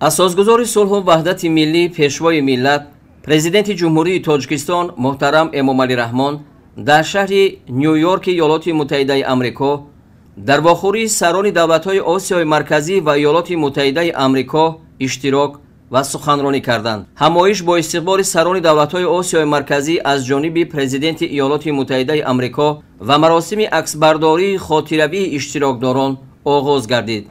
Асосгузори сулҳу ваҳдати миллӣ, Пешвои миллат, Президенти Ҷумҳурии Тоҷикистон муҳтарам Эмомалӣ Раҳмон дар шаҳри Ню-Йорки Иёлоти Муттаҳидаи Амрико дар вохӯрии сарони давлатҳои Осиёи Марказӣ ва Иёлоти Муттаҳидаи Амрико иштирок ва суханронӣ карданд. Ҳамоиш бо истиқболи сарони давлатҳои Осиёи Марказӣ аз ҷониби Президенти Иёлоти Муттаҳидаи Амрико ва маросими аксбардории хотиравии иштирокдорон оғоз гардид.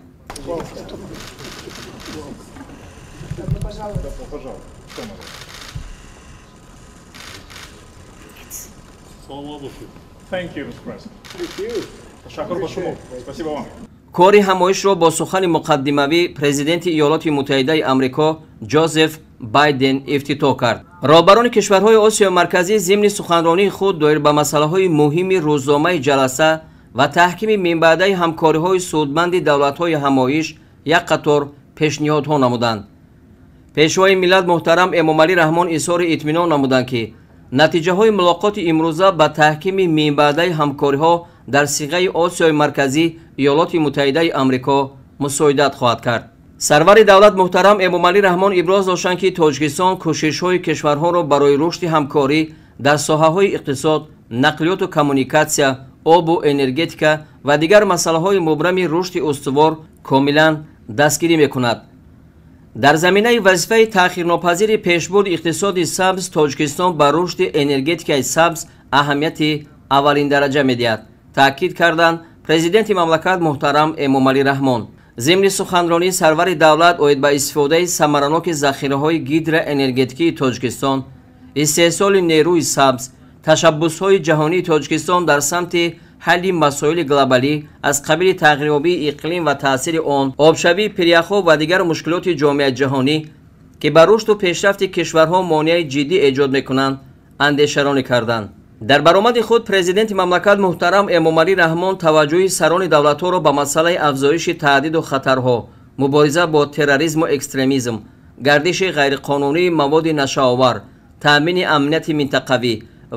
Кори ҳамоишро бо сухани муқаддимавӣ Президенти Иёлоти Муттаҳидаи Амрико Ҷозеф Байден ифтитоҳ кард. Роҳбарони кишварҳои Осиёи Марказӣ зимни суханронии худ доир ба масъалаҳои муҳими рӯзномаи ҷаласа ва таҳкими минбаъдаи ҳамкориҳои судманди давлатҳои ҳамоиш як қатор пешниҳодҳо намуданд. Пешвои миллат муҳтарам Эмомалӣ Раҳмон изҳори итминон намуданд, ки натиҷаҳои мулоқоти имрӯза ба таҳкими минбаъдаи ҳамкориҳо дар сиғаи Осиёи Марказӣ Иёлоти Муттаҳидаи Амрико мусоидат хоҳад кард. Сарвари давлат муҳтарам Эмомалӣ Раҳмон иброз доштанд, ки Тоҷикистон кӯшишҳои кишварҳоро барои рушди ҳамкорӣ дар соҳаҳои иқтисод, нақлиёту коммуникатсия, обу энергетика ва дигар масъалаҳои мубрами рушди устувор комилан дастгирӣ мекунад. Дар заминаи вазифаи таъхирнопазири пешбурди иқтисоди сабз Тоҷикистон ба рушди энергетикаи сабз аҳамияти аввалиндараҷа медиҳад, таъкид карданд Президенти мамлакат муҳтарам Эмомалӣ Раҳмон. Зимни суханронии сарвари давлат оид ба истифодаи самараноки захираҳои гидроэнергетикии Тоҷикистон, истеҳсоли нерӯи сабз, ташаббусҳои ҷаҳонии Тоҷикистон дар самти ҳалли масоили глобалӣ аз қабили тағйирёбии иқлим ва таъсири он, обшавии пиряхҳо ва дигар мушкилоти ҷомеаи ҷаҳонӣ, ки ба рушду пешрафти кишварҳо монеаи ҷиддӣ эҷод мекунанд, андешаронӣ карданд. Дар баромади худ Президенти мамлакат муҳтарам Эмомалӣ Раҳмон таваҷҷӯҳи сарони давлатҳоро ба масъалаи афзоиши таҳдиду хатарҳо, мубориза бо терроризму экстремизм, гардиши ғайриқонунии маводи нашъаовар, таъмини амнияти минтақавӣ,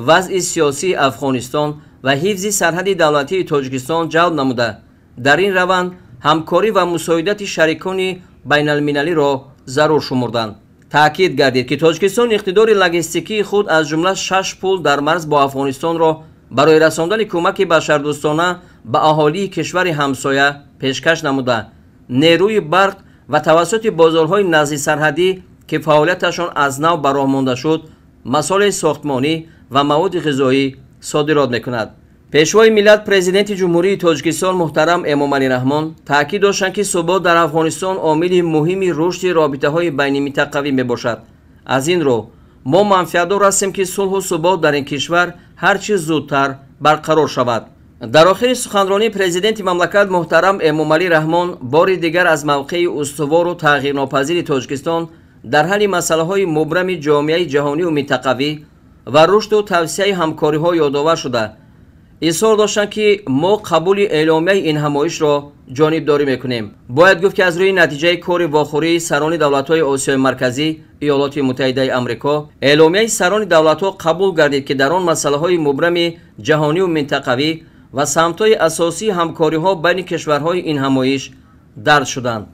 вазъи сиёсии Афғонистон ва ҳифзи сарҳади давлатии Тоҷикистон ҷалб намуда, дар ин раванд ҳамкорӣ ва мусоидати шарикони байналмилалиро зарур шумурданд. Таъкид гардид, ки Тоҷикистон иқтидори логистикии худ аз ҷумла 6 пул дар марз бо Афғонистонро барои расондани кӯмаки башардӯстона ба аҳолии кишвари ҳамсоя пешкаш намуда, нерӯи барқ ва тавассути бозорҳои наздисарҳадӣ, ки фаъолияташон аз нав ба роҳ монда шуд, масолеҳи сохтмонӣ ва маводи ғизоӣ содирот мекунад. Пешвои миллат Президенти Ҷумҳурии Тоҷикистон муҳтарам Эмомалӣ Раҳмон таъкид доштанд, ки субот дар Афғонистон омили муҳими рушди робитаҳои байниминтақавӣ мебошад. Аз ин рӯ мо манфиатдор ҳастем, ки сулҳу субот дар ин кишвар ҳар чӣ зудтар барқарор шавад. Дар охири суханронии Президенти мамлакат муҳтарам Эмомалӣ Раҳмон бори дигар аз мавқеи устувору тағйирнопазири Тоҷикистон дар ҳалли масъалаҳои мубрами ҷомеаи ҷаҳонию минтақавӣ ва рушду тавсияи ҳамкориҳо ёдовар шуда, изҳор доштанд, ки мо қабули эъломияи ин ҳамоишро ҷонибдорӣ мекунем. Бояд гуфт, ки аз рӯи натиҷаи кори вохӯрии сарони давлатҳои Осиёи Марказӣ Иёлоти Муттаҳидаи Амрико эъломияи сарони давлатҳо қабул гардид, ки дар он масъалаҳои мубрами ҷаҳонию минтақавӣ ва самтҳои асосии ҳамкориҳо байни кишварҳои ин ҳамоиш дарҷ шуданд.